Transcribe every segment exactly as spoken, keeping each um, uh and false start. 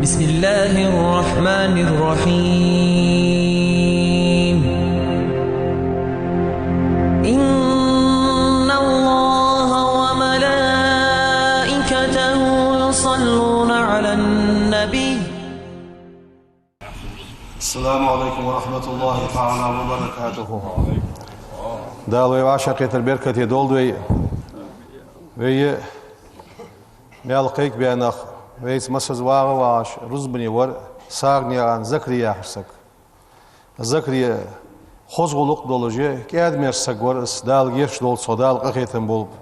بسم الله الرحمن الرحيم. إن الله وملائكته يصلون على النبي. السلام عليكم ورحمة الله تعالى وبركاته. Дала вай вӀашагӀкхетар беркате долда вай. Вай мел кхайкабаьннах, вайца массаза вагӀа вагӀаш рузбане вар сагӀа наькъан Закри яхаш саг. Закри хоза гӀулакх долаш, кӀаьда-мерза саг вар из, Дала гешт долда цох, Дала къахетам болба.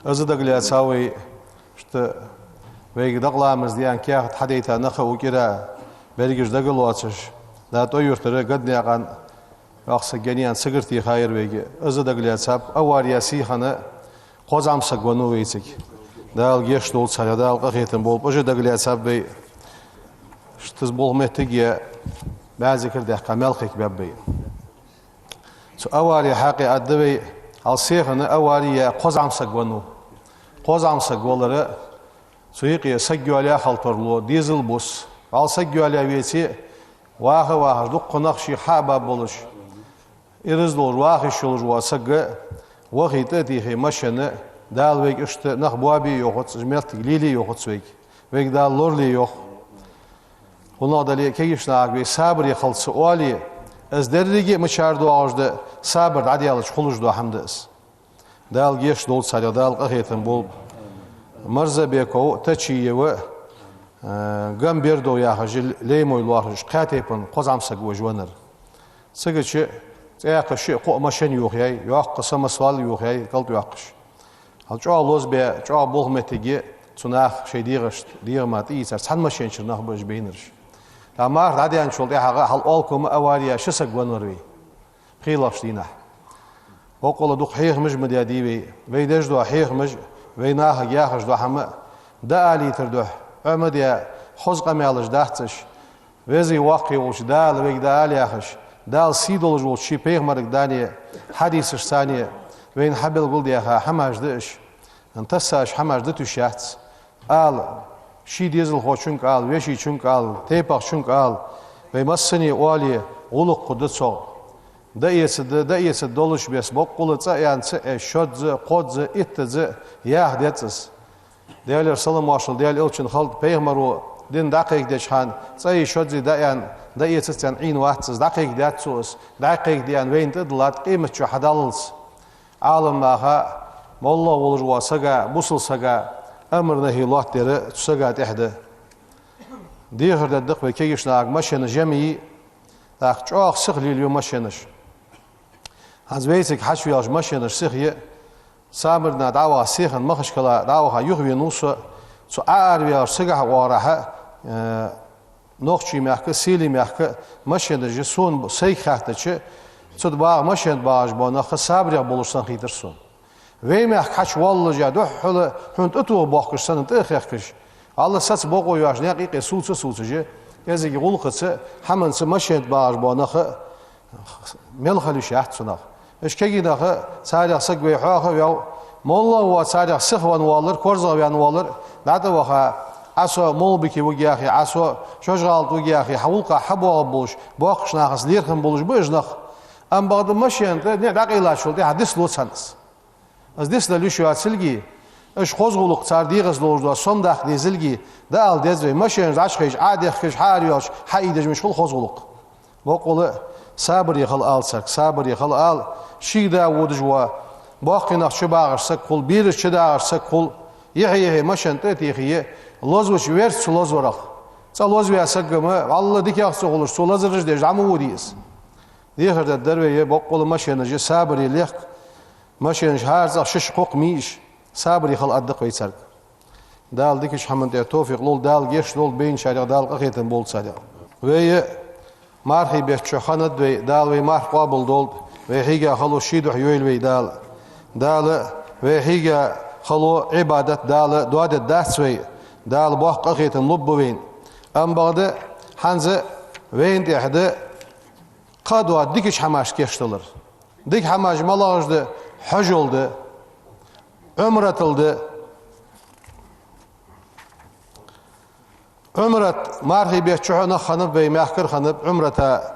Из дагалаьцав вай, иштта вайга дакъа ламаз де аьнна каьхат хьадайта нах а укх кӀира, берригаш дагалоацаш, да ТӀой-Юртара Гаданаькъан йоккха саг генаян сагарте хайра вайга. Из дагалаьцаб, авария сихана кхо зӀамсаг веннав вайцига. Дала гешт долда царех, Дала къахетам болба, уж дагалаьцаб вай. Иштта из болх моттиг я, бӀаь зикар даьккха мел кхайкабаьб вай. Цу авари хьакъехьа аргда вай, хьал сихана авари яь кхо зӀамсаг веннав. Кхо зӀамсаг валара, цу юкъе саг йоалаяь хила тарлу, дезал бус. Хьал саг йоалаяь веце, ваха а вахаш, дуккха нах шийх хьа а баб болаш, ираз долаш, ваха йиш йолаш вола саг вахе, тӀа а тийхе машен, Дала вайга иштта нах боабе йоахац, уж моттиг лелае йоахац вайга. Вайга Дала лорале йоах. ХӀанз дале а кегийча нахага вай сабаре хила ца оале, из деррига а мичара доагӀаш да, сабар дӀадаьлча хулаш дола хӀама да из. Дала гешт долда царех, Дала къахетам болба. Марзабеков, Тачиева, э, Гамбердов яхаш, Леймой лоархӀаш, кхаь тайпан кхо зӀамсаг вож веннар. Цигача цӀаькха шиъ-кхоъ машен йохаяьй, йоккха самосвал йохаяьй, кӀалтӀа йоаккхаш. Хьал чӀоагӀа лозабаь, чӀоагӀа болх моттиг я, цу наха шоай дегӀашта, дегӀа мара тӀаийцар, цхьан машен чура нах ба уж байнараш. ТӀаккха марха дӀадаьнначул тӀехьагӀа хьал Олкома авари яь ши саг веннавар вай. ПхелагӀча дийнахьа. Боккъала дукха хьехамаш ма даьдий вай. Вай деш дола хьехамаш, вай нахага яхаш дола хӀама, дӀаалийтар духьа, Ӏомадаь, хоза къамаьлаш дац уж. Веза-Воккха волча Дала вайга дӀаала яхаш, Дала сий долаш волча ший пайхамарга дӀаала хьадисаш санна, вайна хьабелгалдаьха хӀамаш да уж. Тассаш хӀамаш да, туш яц. Ала, ший дезалхочунга ала, вешийчунга ала, тайпахчунга ала, вай массане оале, гӀулакх хургда цох. ДӀаэцаргда, дӀаэцаргдолаш беса, боккъала цкъа а яьнна ца Ӏеш, шозза, кхозза, иттаза яха деза из. Даьлера салам-моаршал Даьла элчанна хилда, пайхамаро дин дӀакхайкадеча хана цкъаи шоззеи дӀааьнна, дӀаэцац аьнна Ӏийна вац из, дӀакхайкадаьд цо из, дӀакхайкадаь аьнна вайна тӀадиллад къематди хьадаллалца. Ӏалам наха, моллагӀа волаш вола сага, бусалба сага амр-нахьи лоаттадар цу сага тӀехьа да. Дехар дергда-кх вай кегийча нахага, машенаш жема йий, тӀаккха чӀоагӀа сиха лелаю машенаш. ХӀанз вайцига хьачуваьлча машенаш сиха я, Самарера дӀаваха, сихана Махачкала дӀаваха юхавенав со, цу Ӏоараваьлча цигахьа оагӀорахьа, э, Нохчий мехка, Селий мехка машенаш я, сона, сайга хаьттача, цу тӀа багӀа, машен тӀа багӀаш бола нах Сабарех болаш санна хийтар сона. Вай мехка хьачувоаллаш а, духхьал хьона тӀатоха боахкаш санна тӀа а хехкаш, Аллахӏ саца бокъо йоацаш, наькъа юкъе сувца а сувцаш, кӀезига гӀулакхаца, хӀаманца машен тӀа багӀаш бола нах мел хила йиш яц цунах. Уж кегий нах, царех саг вай хьоаха а ваьв, моллагӀа вола царех сиха венна воаллар, корзагӀваьнна воаллар, дӀатӀаваха, Ӏа со Молбике вуг яхе, Ӏа со Шожгӏалта вуг яхе, хьа гӀулакха хьабоагӀа болаш, боккхача нахаца лерхӀам болаш ба уж нах. Амма бакъда машен тӀа ниӀ дӀакъайлачул тӀехьагӀа дицлу цхьанназ. Из дицдала йиш йоацилга, уж хоза гӀулакх цар дегӀаца долаш дола сом даккха дезилга, дӀаала деза вай, машенаш дӀачухайча, Ӏодехкаш, хьаараваьлча, хьаийдеш мича хул хоза гӀулакх. Боккъала сабаре хила ала царга, сабаре хила ала, ший да водаш вола, боккхий нах чубагӀаш саг хул, бераш чудагӀаш саг хул, юхе-юхе машен тӀа а техе, лозаваьча верца лозварах. ЦӀа лозваь саг ма, валлахӀи, дикагӀа ца хулаш, цо лазараш деш дӀа ма воде из. Дехар дергдар вай, боккъала машенаш я, сабаре лехка, машенаш хӀара цӀагӀа шишша кхоккха ма йий уж, сабаре хила аргда-кх вай царга. Дала дикача хӀаман тӀа товфикъ лолда, Дала гешт долда байначарех, Дала къахетам болба царех. Вай мархий бетта чу хиннад вай, Дала вай марха къоабал долда, вай хьийга хало ший духьа йойла вай Дала. Дала вай хьийга хало Ӏибадат Дала доадергдац вай, Дала боккха къахетам лургба вайна. Амма бакъда хӀанз вайна тӀехьа да кхыдола дикача хӀамашка кийчдалар. Дика хӀамаш малагӀаш да? Хьажол да, Ӏумратал да. Ӏумрат мархий бетта чухь нах хиннаб, вай мехкара хиннаб Ӏумрата,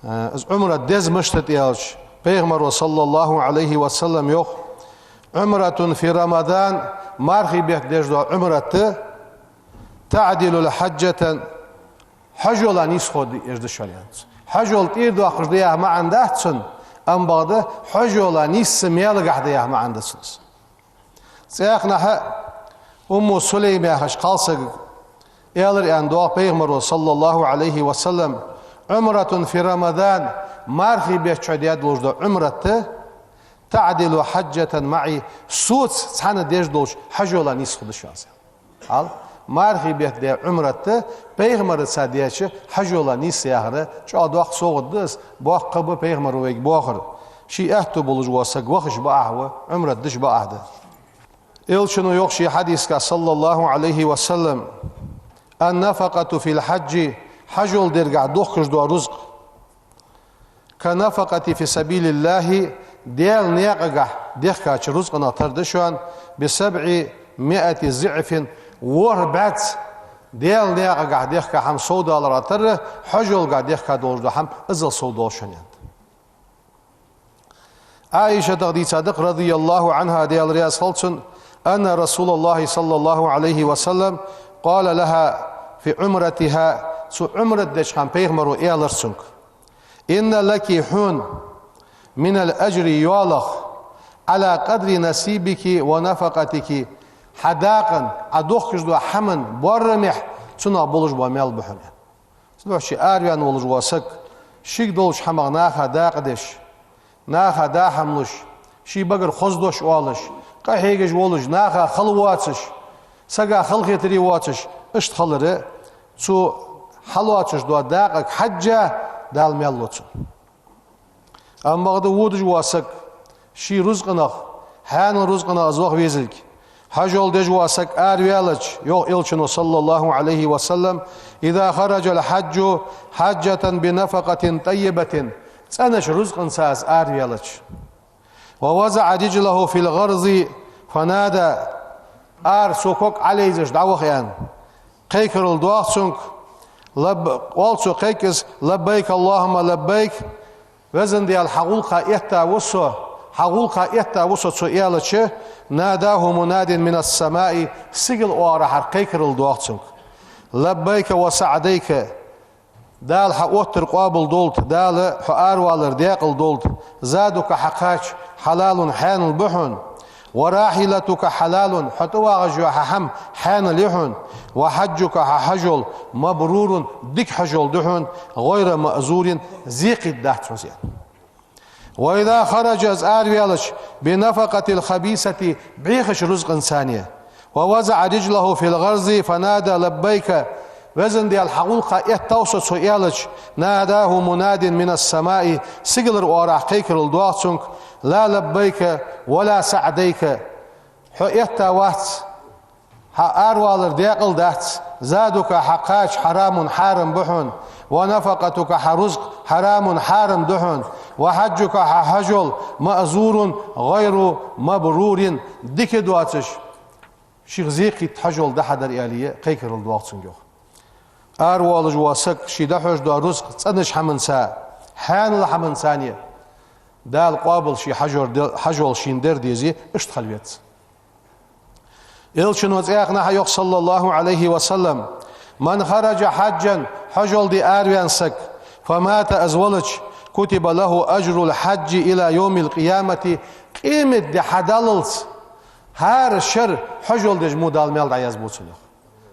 э, из Ӏумрат деза мишта да аьлча, пайхамаро, саллаллахӀу Ӏалайхи ва саллам, йоах: «عمرة في رمضان», мархий бетта деш дола Ӏумрат да, «تعدل حجة», хьажола нийсхо деш да шоана, аьннад цо. Хьажол тӀера доаккхаш да яха маӀан дац цун, амма бакъда хьажола нийсса маьлагахьа да яха маӀан да цун. ЦӀаькханахьа Умму Сулайм яхаш кхалсага аьлар, аьнна, йоах пайхамаро, саллаллахӀу Ӏалайхи ва саллам: «عمرة في رمضان», мархий бетта чухь даь долаш дола Ӏумрат да, «تعدل حجة معي», соца цхьана деш долча хьажола нийсхо да шоана. Хьал, мархий бетта даь Ӏумрат да, пайхамарца даьча хьажола нийсса яхар, чӀоагӀа доккха совгӀат да из, боккха кхаъ ба пайхамаро вайга боахар. Ший аьттув болаш вола саг вахаш бакъахьа ва, Ӏумрат деш бакъахьа да. Элчано йоах ший хьадисагахь, саллаллахӀу Ӏалайхи ва саллам: «النفقة في الحج», хьажол дергахь дохкаш дола рузкъа, «كالنفقة في سبيل الله», Даьла наькъагахь дехкача рузкъанах тара да шоана, «بسبعمائة ضعف», ворхӀ бӀаьзза Даьла наькъагахь дехка хӀама совдаларах тара, хьажолгахь дехка долаш дола хӀама иззал совдоал шоана, аьннад. Ӏаишатах дийцад-кх, радияллахӀу Ӏанха, Даьла раьза хилва цунна, أن رسول الله صلى الله عليه وسلم قال لها في عمرتها, цо Ӏумрат деча хана пайхамаро аьлар цунга: «إن لك», хьона, «من الأجر», йоалах, «على قدر نصيبك ونفقتك», хьа дакъан, Ӏа дохкаш дола хӀаман боарамехь цунах болаш бола маьл ба хьона. Цудухьа ший араваьнна волаш вола саг шийга долча хӀамах наха дакъа деш, наха даа хӀама луш, ший багара хоза дош оалаш, къахьегаш волаш, наха хала воацаш, сага халахетаре воацаш, иштта хилар, цо хьалоацаш дола дакъага хьежжа Дала маьл лу цунна. Амма бакъда водаш вола саг ший рузкъанах, хьаьнала рузкъанах из ваха везилга. Хьажол деш вола саг араваьлча, йоах Элчано, саллаллахӀу Ӏалайхи ва саллам: «إذا خرج الحاج حاجة بنفقة طيبة», цӀенача рузкъанца из араваьлча. «ووضع رجله في الغرز فنادى», ара цо ког Ӏолайзаш дӀаваха, аьнна, кхайкарал доах цунга, лаб-, оал цо кхайка из: «لبيك اللهم لبيك», Везан Даьла, хьа гӀулакха этта ва со, хьа гӀулакха этта ва со, цо аьлча, «ناداه مناد من السماء», сигала оагӀорахьара кхайкарал доах цунга: «لبيك وسعديك», Дала хьа оттар къоабал долда, Дала хьо аравалар даькъала долда, «زادك», хьа кхача, «حلال», хьаьнал ба хьона, «وراحلتك حلال», хьо тӀавагӀаш йола хьа хӀама хьаьнал я хьона, «وحجك», хьа хьажол, «مبرور», дика хьажол да хьона, «غير مأجور», зе кхийтта дац хьона из. «وإذا خرج», из араваьлча, «بنفقة الخبيثة», бӀехача рузкъанца, «ووضع رجله في الغرز فنادى لبيك», Везан Даьла, хьа гӀулакха эттав со, цо аьлча, «ناداه مناد من السماء», сигалара оагӀорахьа кхайкарал доах цунга: «لا لبيك ولا سعديك», хьо этта вац, хьа аравалар даькъала дац, «زادك», хьа кхача, «حرام», хьарам ба хьона, «ونفقتك», хьа рузкъа, «حرام», хьарам да хьона, «وحجك», хьа хьажол, «مأجور غير مبرور», дика доацаш, шийх зе кхийтта хьажол да хьа дар, аьле, кхайкарал доах цунга, йоах. Аравоалаш вола саг ший дӀахьош дола рузкъа цӀенача хӀаманца, хьаьнала хӀаманца Дала къоабал ший хьажор де-, хьажол шийна дар дезе, иштта хила веза. Элчано цӀаькханахьа йоах, саллаллахӀу Ӏалайхи ва саллам: «من خرج حاجا», хьажол де араваьнна саг, «فمات», из валча, «كتب له أجر الحج إلى يوم القيامة», къематди хьадаллалца хӀара шера хьажол деш мо Дала маьл дӀаязбу цунна, йоах.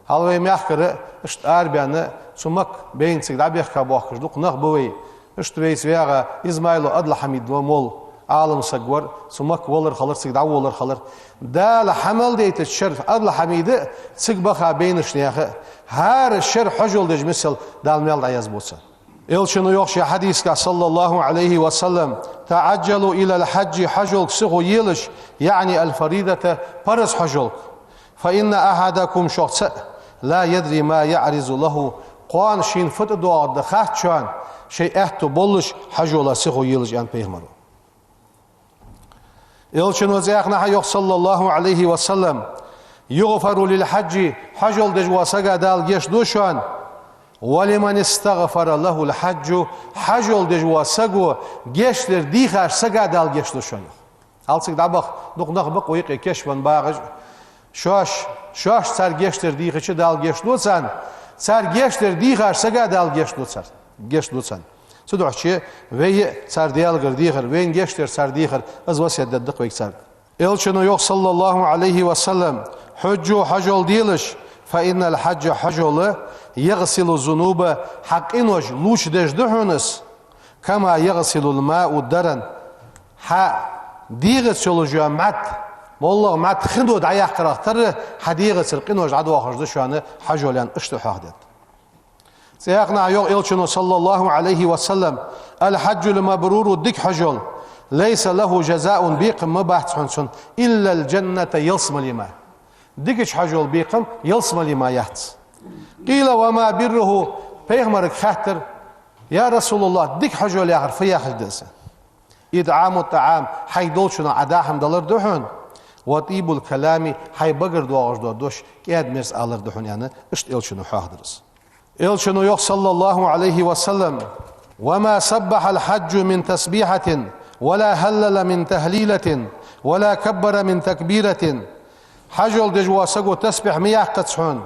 Хьал вай мехкара иштта арабаьнна, цу Макка байна цига дӀабехка боахкаш дукха нах ба вай. Иштта вайца вагӀа Измайло Адл-Хьамид ва молла, Ӏалам саг вар, цу Макка валар хилар, цига дӀаволар хилар. Дала хьа мел дайтача шера Адл-Хьамида а, цига баха байнача наха а хӀара шера хьажол деш миссел Дала маьл дӀаязбу цунна. Элчано йоах ший хьадисагахь, саллаллахӀу Ӏалайхи ва саллам: «تعجلوا إلى الحج», хьажолга сихо елаш, яӀни الفريضة, параз хьажолга. «فإن أحدكم», шух цаӀ, «لا يدري ما يعرض له», кхоана шийна фу тӀадоагӀаргда хац шоана, шоай аьттув боллаш хьажола сихо елаш, аьннад пайхамаро. Элчано цӀаькханахьа йоах, саллаллахӀу Ӏалайхи ва саллам: يغفر للحاج, хьажол деш вола сага Дала гешт ду шоана. ولمن استغفر له الحاج, хьажол деш вола саго гешт дар дийхача сага Дала гешт ду шоана. Хьалцига дӀабаха дукха нах ба-кх вай юкъе кешвенна багӀаш. Шоаш, шоаш цар гешт дар дийхача Дала гешт ду царна, цар гешт дар дийхача сага Дала гешт ду цар, гешт ду царна. Цудухьа вай а цар Даьлагара дехар, вайна гешт дар цар дехар, из васкет дергда-кх вайга царга. Элчано йоах, صلى الله عليه وسلم: حجوا, хьажол делаш, فإن الحج, хьажол, يغسل الذنوب, хьа къинош лувчадеш да хьона из, كما يغسل الماء الدرن, хьа дегӀаца йолаш йола мӀад, моллагӀа мӀад хино дӀаяккхарах тара хьа дегӀацара къинош дӀадоахаш да шоана хьажол, аьнна, иштта хьоахадаьд. Цхьаькханахьа йоах Элчано, صلى الله عليه وسلم: الحج المبرور, дика хьажол, ليس له جزاء, бекхам ма бац хьона цун, إلا الجنة, ялсмале мара. Дикача хьажола бекхам ялсмале мара яц. قيل: وما بره؟ Пайхамарга хаьттар: يا رسول الله, дика хьажол яхар фу яхилга да из? إطعام الطعام, хьайга долчунах Ӏа даа хӀама далар да хьона, وطيب الكلام, хьай багара доагӀаш дола дош кӀаьда-мерза алар да хьона, аьнна, иштта Элчано хьоахадаьд из. Элчано йоах, صلى الله عليه وسلم: وما سبح الحاج من تسبيحة، ولا هلل من تهليلة، ولا كبر من تكبيرة. Хьажол деш вола саго тасбихь ма яьккхац хьона,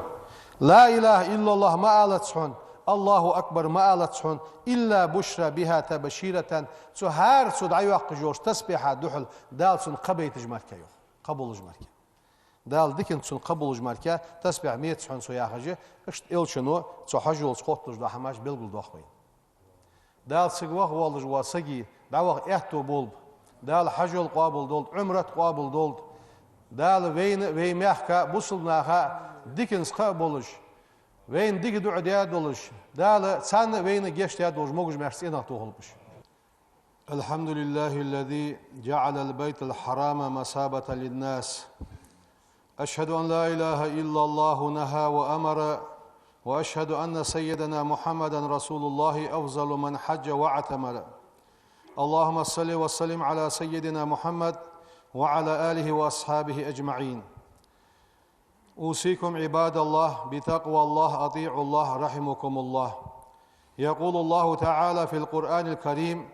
لا إله إلا الله ма алац хьона, الله أكبر ма алац хьона, إلا بشر بها تبشيرة, цу хӀара цо дӀайоаккхаш йолча тасбихьа духьал Дала цунна кхаъ байташ мара, йоах, кхаъ болаш мара. Дала диканца цунна кхаъ болаш мара тасбихь ма ец хьона цо яхаш, иштта Элчано цу хьажолца хотталуш дола хӀамаш белгалдоах вайна. Дала цига ваха воаллаш вола сага дӀаваха аьттув болба. Дала хьажол къоабал долда, Ӏумрат къоабал долда. Дала вайна, вай мехка бусалба наха диканца кхаъ болаш, вайна дика дуӀа даь долаш, Дала царна а вайна а гешт даь долаш, могаш-маьрша цӀенах тохалба уж. الحمد لله الذي جعل البيت الحرام مثابة للناس. أشهد أن لا إله إلا الله نهى وأمر، وأشهد أن سيدنا محمدا رسول الله أفضل من حج واعتمر. اللهم صل وسلم على سيدنا محمد وعلى آله وأصحابه أجمعين. أوصيكم عباد الله بتقوى الله، أطيعوا الله، رحمكم الله. يقول الله تعالى في القرآن الكريم: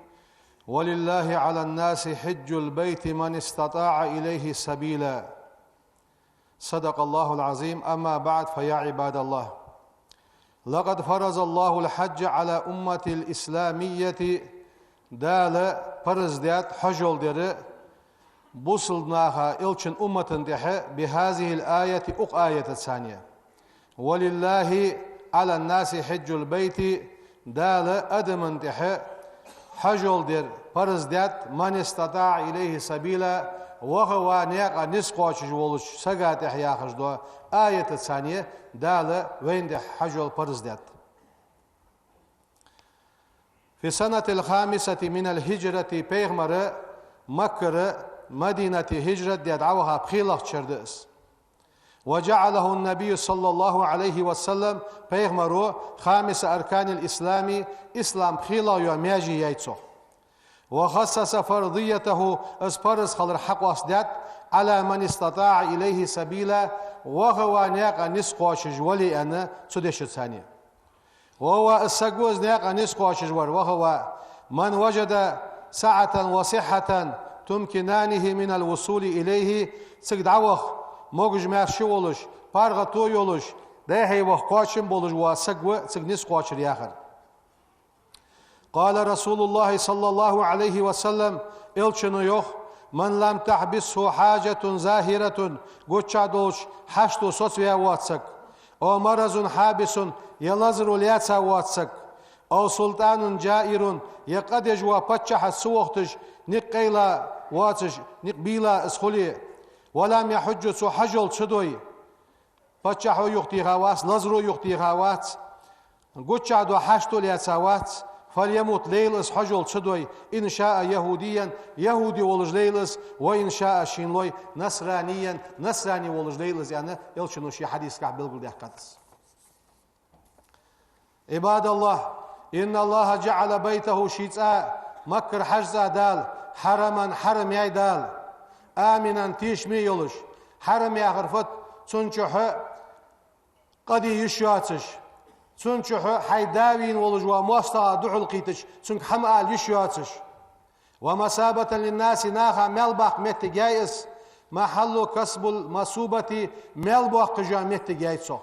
ولله على الناس حج البيت من استطاع إليه سبيلا. صدق الله العظيم. أما بعد، فيا عباد الله، لقد فرض الله الحج على أمة الإسلامية. Дала парз даьд хьажол дар бусалба наха, Элчан уммата тӀехьа, بهذه الآية, укх аятаца. ولله على الناس حج البيت, Дала адамашта тӀехьа хьажол дар парз даьд, من استطاع إليه سبيلا, ваха-ваха наькъа низ кхоачаш волча сага тӀехьа яхаш дола аятаца Дала вайна тӀехьа хьажол парз даьд. في السنة الخامسة من الهجرة, пайхамар Маккара Мадинате хӀижрат даь дӀаваха пхелагӀча шера да из. وجعله النبي صلى الله عليه وسلم, пайхамаро, خامس أركان الإسلام, ислама пхелагӀа йола маьже яьй цох. وخصص فرضيته, из парз хилар хьакъоастадаьд, على من استطاع إليه سبيلا, ваха-ваха наькъа низ кхоачаш вале аьнна, цу дешаца. وهو, из саг ва из наькъа низ кхоачаш вар, ваха-ваха, من وجد سعة وصحة تمكنانه من الوصول إليه, цига дӀаваха могаш-маьрша волаш, паргӀато йолаш, дӀай-хьай ваха кхоачам болаш вола саг ва цига низ кхоачар яхар. قال رسول الله صلى الله عليه وسلم, Элчано йоах: من لم تحبسه حاجة ظاهرة, гуччахьа долча хьашто соцаваь воаца саг, أو مرض حابس, е лазар лаьца воаца саг, أو سلطان جائر, е къа деш вола паччахь ца вохийташ, никъ къайла воацаш, никъ бийла из хуле, ولم يحج, цо хьажол ца дой, паччахьо юхатеха вац, лазаро юхатеха вац, гуччахьа дола хьашто лаьца вац, فليمت, лейла из хьажол ца дой, إن شاء يهوديا, яхӀуди волаш лейла из, وإن شاء, шийна лой, نصرانيا, насрани волаш лейла из, аьнна, Элчано ший хьадисагахь белгалдаьккхад из. عباد الله، إن الله جعل بيته, ший цӀа, Маккара хьажцӀа Дала, حرما, хьарам яьй Дала, آمنا, тешаме йолаш, хьарам яхар фуд, Цун чухь къа де йиш йоацаш, цун чухь хьай да вийна волаш вола моастагӀа духьалкхийтача, цунга хӀама ала йиш йоацаш. ومثابة للناس, наха маьл баккха моттиг я из, محل كسب المثوبة, маьл боаккхаш йола моттиг я из цох.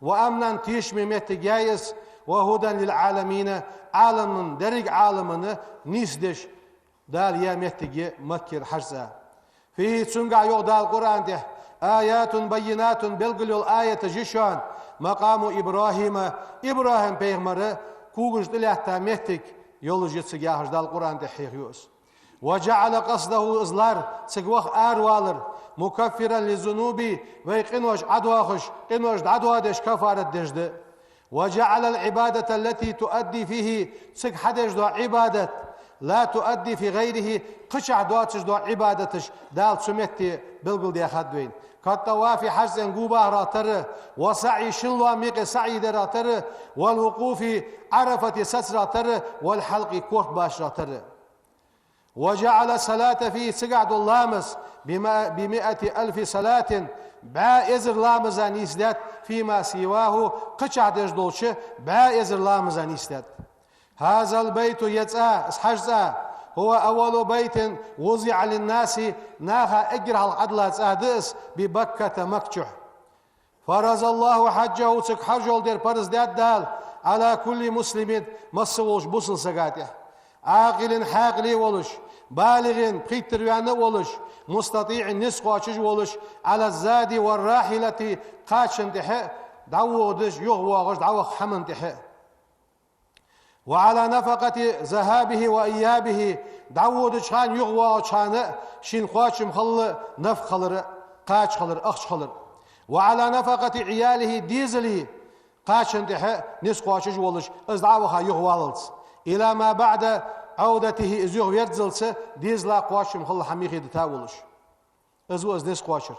وأمنا, тешаме моттиг я из, وهدى للعالمين, Ӏаламан, деррига Ӏаламана нийсдеш Дала яь моттиг я Маккара хьажцӀа. فيه, цунгахь йоах Дала Къуръан тӀа, آيات بينات, белгала йола аяташ я шоана, مقام إبراهيم, ИбрахӀим-пайхамара когаш тӀа лаьтта моттиг йолаш я цига яхаш Дала Къуръан тӀа хьехаю из. وجعل قصده, из лар, цига ваха аравалар, مكفرا للذنوب, вай къинош Ӏодоахаш, къинош дӀадоадеш кафарат деш да. وجعل العبادة التي تؤدى فيه, цига хьадеш дола Ӏибадат, لا تؤدى في غيره, кхычахь доацаш дола Ӏибадаташ Дала цу метте белгалдаьхад вайна. كالطواف, хьажцӀен гобахарах тара, والسعي, шин лоам юкъе саӀй дарах тара, والوقوف, Ӏарафате сацарах тара, والحلق, корта башарах тара. وجعل الصلاة فيه, цигахь дола ламаз, بم-, بمائة ألف صلاة, бӀаь эзар ламаза нийсдаьд, فيما سواه, кхычахь деш долча бӀаь эзар ламаза нийсдаьд. هذا البيت, ер цӀа, из хьажцӀа, هو أول بيت وضع للناس, наха эггара хьалха Ӏодилла цӀа да из, ببكة, Макка чухь. فرض الله حجه, цига хьажол дар парз даьд Дала, على كل مسلم, масса волча бусалба сага тӀа. عاقل, хьаькъале волаш, بالغ, пхийттара ваьнна а волаш, مستطيع, низ кхоачаш а волаш, على الزاد والراحلة, кхачан тӀехьа а, дӀавоагӀаш, юхавоагӀаш, дӀаваха хӀаман тӀехьа а. وعلى نفقة ذهابه وإيابه, дӀаводача хана, юхавоагӀача хана а шийна кхоачам хилла нафакъа хилар, кхача хилар, ахча хилар. وعلى نفقة عياله, дезала кхачан тӀехьа низ кхоачаш а волаш, из дӀа а ваха юхаваллалца. إلى ما بعد عودته, из юхаверззалца дезала кхоачам хилла хӀама юхедита а волаш. Из ва из низ кхоачар.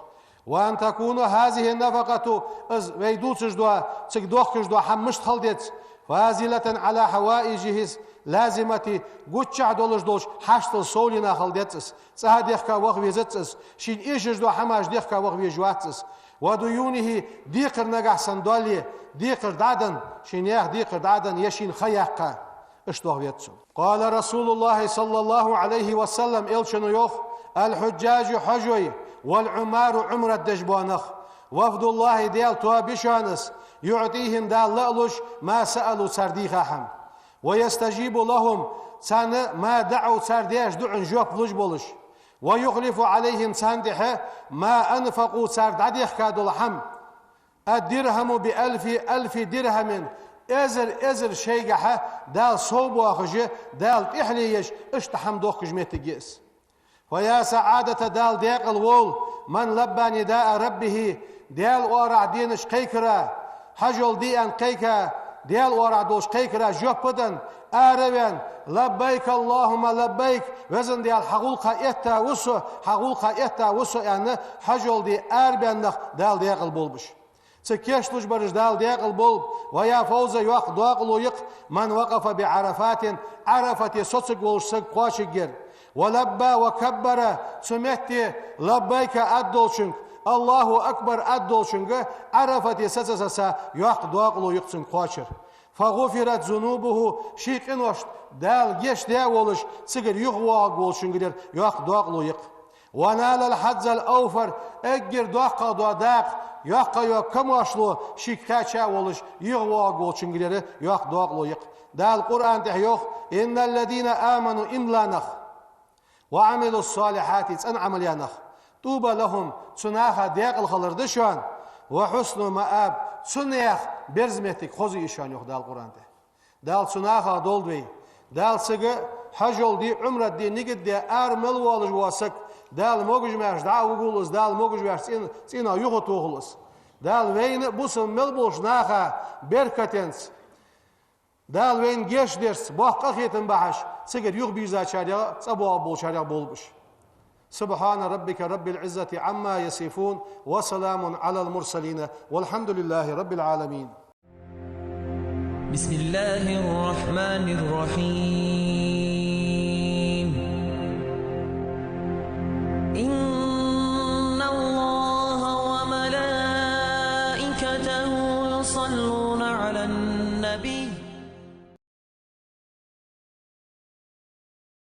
وأن تكون هذه النفقة, из вай дувцаш дола, цига дохкаш дола хӀама мишта хила деза, فاضلة على حوائجه اللازمة, гуччахь долаш долча хьаштал совленна хила деза из, цӀа дехка ваха везац из, шийна эшаш дола хӀамаш дехка ваха везаш вац из, وديونه, декхар нагахь санна доале, декхар дӀаденна, шийна яьха декхар дӀаденна, е шийна ха яьккха, иштта ваха веза цо. قال رسول الله صلى الله عليه وسلم, Элчано йоах: الحجاج, хьажой, والعمار, Ӏумрат деш бола нах, وفد الله, Даьла тоаба я шоана из, يعطيهم, Дала ла а луш, ما سألوا, цар дийха хӀама, ويستجيب لهم, царна ما دعوا, цар деш дуӀан жоп луш болаш, ويخلف عليهم, царна тӀехьа ما أنفقوا, цар дӀадехка дола хӀама, الدرهم بألف ألف درهم, эзар, эзар шайгахьа Дала совбоахаш, Дала тӀехьале еш, иштта хӀама дохкаш моттиг я из. فيا سعادة, Дала даькъала волва, من لبى نداء ربه, Даьла оагӀорахьа денаш кхайкара, хьажол де аьнна кхайка, Даьла оагӀорахьа долча кхайкара жоп а денна, ара а ваьнна: لبيك اللهم لبيك, Веза Даьла, хьа гӀулакха этта ва со, хьа гӀулакха этта ва со, аьнна, хьажол де арабаьнна нах Дала даькъала болба уж. Цига кийчлуш бараш Дала даькъала болба. ويا فوز, йоккха дакъало я-кх, من وقف بعرفات, Ӏарафате соцаргволаш саг кхоачаргьяр. ولبى وكبر, цу метте لبيك аргдолчунга, الله أكبر аргдолчунга Ӏарафате саца-саца йоккха дакъало я-кх цунга кхоачар. فغفرت ذنوبه, ший къиношта Дала гешт даь а волаш, цигара юхавоагӀаргволчунгара йоккха дакъало я-кх. ونال الحظ الأوفر, эггара доккхагӀа дола дакъа, йоккхагӀа йола камоаршал шийга кхаьча а волаш, юхавоагӀаргволчунгара йоккха дакъало я-кх. Дала Къуръан тӀа йоах: إن الذين آمنوا, иман дилла нах, وعملوا الصالحات, цӀена Ӏамал яь нах, طوبى لهم, цу наха даькъала хилар да шоана, وحسن مآب, цу наьха берза моттиг, хоза я шоана, йоах Дала Къуръан тӀа. Дала цу нахах долда вай. Дала цига хьажол де, Ӏумрат де нигат даь ара мел воалаш вола саг, Дала могаш-маьрша дӀа а вугулва из, Дала могаш-маьрша цӀен-, цӀенах юхатохалва из. Дала вайна а, бусалба мел болча наха беркатенца, Дала вайна гешт дерца, боккха къахетам бахьаш, цигара юхабийрзачарех, цӀабоагӀа болчарех болба уж. سبحان ربك رب العزة عما يصفون، وسلام على المرسلين، والحمد لله رب العالمين. بسم الله الرحمن الرحيم. إن الله وملائكته على النبي.